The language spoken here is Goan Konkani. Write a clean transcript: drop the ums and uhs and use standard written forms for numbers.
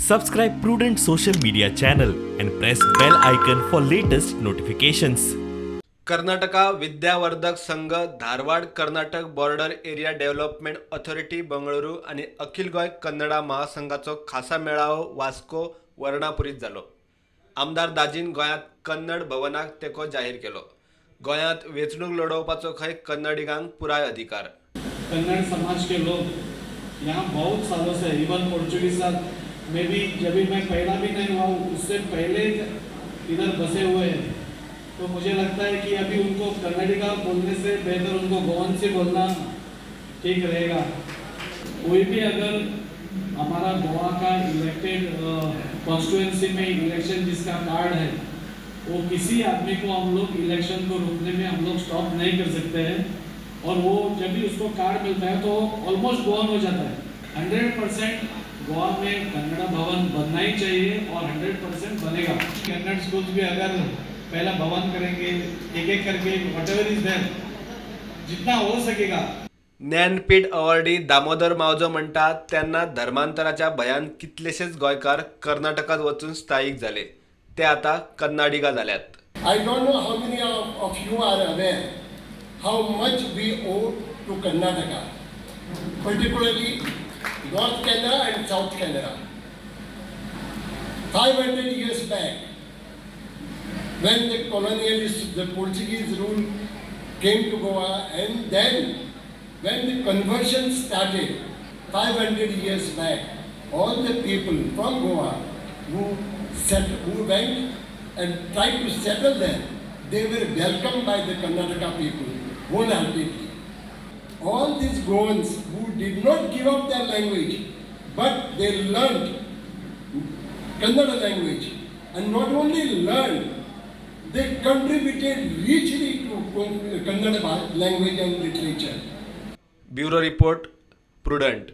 Subscribe Prudent social media channel and press bell icon for latest notifications. Karnataka Vidyavardhak Sangh Dharwad, Karnataka border area development authority Bengaluru आनी अखिल गोंय कन्नडा महासंघाचो खासा मेळावो वास्को वर्णापुरीत जालो. आमदार दाजीन गोंयांत कन्नड भवनाक तेंको जाहीर केलो. गोंयांत वेंचणूक लडोवपाचो खंय कन्नडिगांक पुराय अधिकार. कन्नड़ समाज के लोग यहाँ बहुत सालों से, इवन पोर्चुगीज में भी, जब भी मैं पैदा भी नहीं हुआ हूँ, उससे पहले इधर बसे हुए हैं. तो मुझे लगता है कि अभी उनको कन्नडिगा बोलने से बेहतर उनको गोवन से बोलना ठीक रहेगा. कोई भी अगर हमारा गोवा का इलेक्टेड कॉन्स्टिट्यूएंसी में इलेक्शन जिसका कार्ड है, वो किसी आदमी को हम लोग इलेक्शन को रोकने में हम लोग स्टॉप नहीं कर सकते हैं. और वो जब भी उसको कार्ड मिलता है तो ऑलमोस्ट गोवन हो जाता है. 100% गोवा में कन्नड़ा भवन बनना ही चाहिए और 100% बनेगा. कन्नड़ स्कूल्स भी अगर पहला भवन करेंगे, एक एक करके, what ever is there, जितना हो सकेगा. ज्ञानपीठ अवॉर्डी दामोदर मावजो म्हणटा, तेन्ना धर्मांतराच्या भंयान कितलेशेच गोंयकार कर्नाटकात वचून स्थायीक जाले. ते आतां कन्नाडिगा जाल्यात. I don't know how many of you are aware how much we owe to Karnataka, particularly North Canara and South Canara. 500 years back, when the colonialists, the Portuguese rule came to Goa, and then when the conversion started 500 years back, all the people from Goa who went and tried to settle there, they were welcomed by the Karnataka people wholeheartedly. All these Goans who did not give up their language, but they learned Kannada language, and not only learned, they contributed richly to Kannada language and literature. Bureau report, prudent.